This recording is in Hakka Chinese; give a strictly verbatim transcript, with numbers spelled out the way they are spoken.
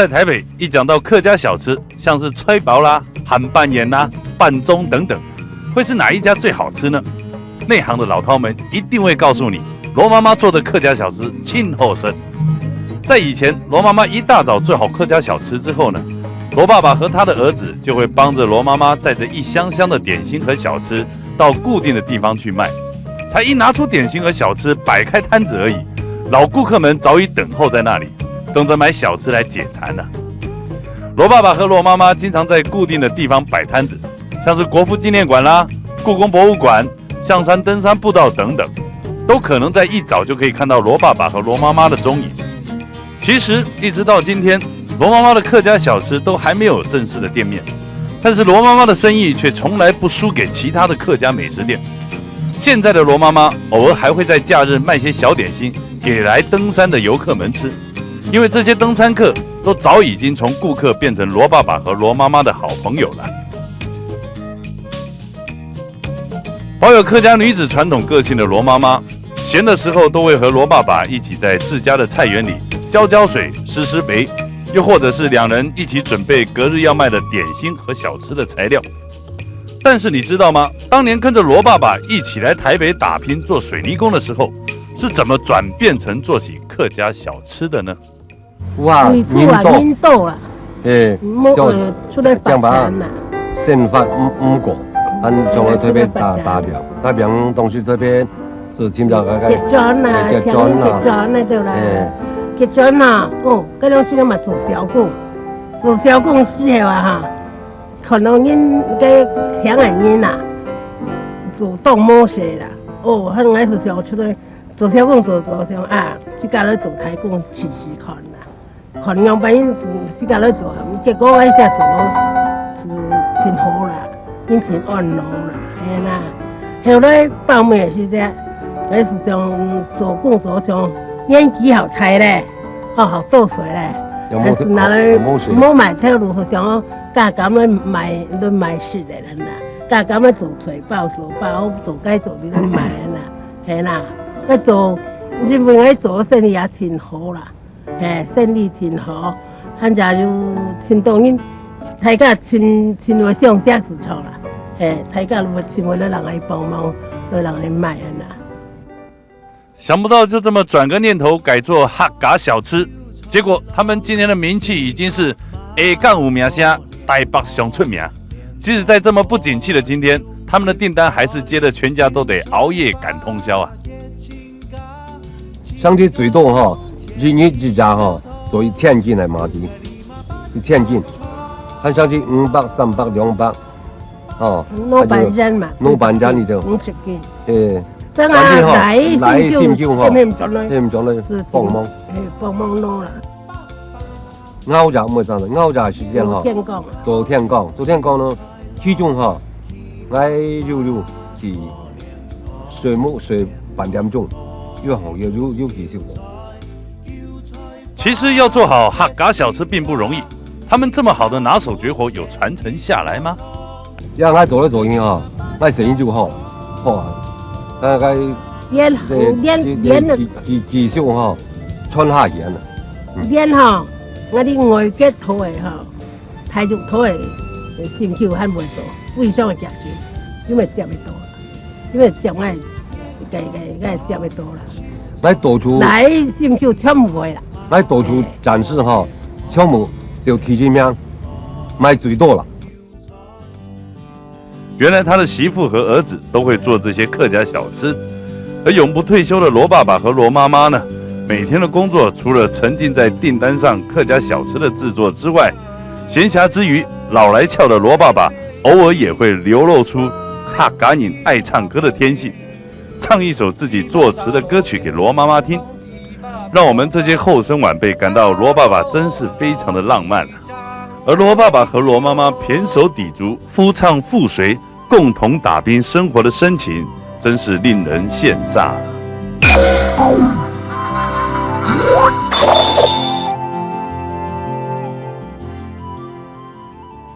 在台北，一讲到客家小吃，像是炊包啦、鹹粄圓啦、粄粽等等，會是哪一家最好吃呢？內行的老饕們一定會告訴你，羅媽媽做的客家小吃盡好食。在以前，羅媽媽一大早做好客家小吃之後呢，羅爸爸和他的兒子就會幫著羅媽媽載著一箱箱的點心和小吃到固定的地方去賣。才一拿出點心和小吃，擺開攤子而已，老顧客們早已等候在那裡，等著買小吃來解饞呢。羅爸爸和羅媽媽經常在固定的地方擺攤子，像是國父紀念館啦、故宮博物館、象山登山步道等等，都可能在一早就可以看到羅爸爸和羅媽媽的蹤影。其實，一直到今天，羅媽媽的客家小吃都還沒有正式的店面，但是羅媽媽的生意卻從來不輸給其他的客家美食店。現在的羅媽媽偶爾還會在假日賣些小點心給來登山的遊客們吃，因為這些登山客都早已經從顧客變成羅爸爸和羅媽媽的好朋友了。保有客家女子傳統個性的羅媽媽，閒的時候都會和羅爸爸一起在自家的菜園裡澆澆水、施施肥，又或者是兩人一起準備隔日要賣的點心和小吃的材料。但是你知道嗎？當年跟著羅爸爸一起來台北打拼做水泥工的時候，是怎麼轉變成做起客家小吃的呢？有啊，最初啊，人多。人多啊，嘿，無，像，呃，出來發展啊。生活毋，毋過，恁像个特別打，出來發展。打拚，打拚當時特別係尋找个，結磚啊，嘿，結磚啊。像結磚啊，對啦。嘿。結磚啊，哦，該當時嘛做小工，做小工時候啊，哈，看到人个請个人啊，做當無勢啦，哦，還係想出來 做小工做做想啊，自家來做大工試試看啦。看樣般自家來做，結果𠊎寫做到係盡好啦，因盡安樂啦，係啦。後來報名个時節，𠊎係想做工做想年紀好大咧，哦，好多歲咧，也無，還係拿來，也無事。無買頭路，想講加減來買，來買食个人啦，加減來做菜包、做包、做雞做你來買啦。 係啦，該做，因為𠊎做生理也盡好啦，嘿，生理盡好，還也有盡多人，大家盡，盡會相惜就著啦，嘿，大家會盡會來人來幫忙，來人來買恁啦。想不到就這麼轉個念頭改做客家小吃，結果他們今天的名氣已經是下港有名聲，台北上出名。即使在這麼不景氣的今天， 他們的訂單還是接得全家都得熬夜趕通宵啊。上次最多吼，一日一隻吼，做一千斤个麻糬，一千斤。還上次五百、三百、兩百，吼，老闆娘嘛，老闆娘你就，五十斤。欸，上啊，上次吼，來來心就吼，心就吼，係，係，係，幫忙。係，幫忙拿啦。 熬夜毋會爭，熬夜時間吼，做天光啊。做天光，做天光呢，其中吼，𠊎有，有去睡目睡半點鐘，有吼，有，有，有去休息。其實要做好客家小吃並不容易，他們這麼好的拿手絕活有傳承下來嗎？ 呀，𠊎做來做去吼，𠊎生意就好，好啊。啊，𠊎練，這，練，這，練了。技，技，技術吼，傳下去啊。嗯。練吼，𠊎這外國討个吼，大陸討个，心臼還袂做，非常个夾緊，因為接會到，因為接𠊎，該，該，𠊎接會到啦。來到處，來心臼全部會啦。來到處展示吼，全部就第一名，賣最多啦。 原來他的媳婦和兒子都會做這些客家小吃，而永不退休的羅爸爸和羅媽媽呢，每天的工作除了沉浸在訂單上客家小吃的製作之外，閒暇之餘，老來俏的羅爸爸偶爾也會流露出客家人愛唱歌的天性，唱一首自己作詞的歌曲給羅媽媽聽，讓我們這些後生晚輩感到羅爸爸真是非常的浪漫啊。 而羅爸爸和羅媽媽胼手抵足，夫唱婦隨，共同打拚生活的深情，真是令人羨煞。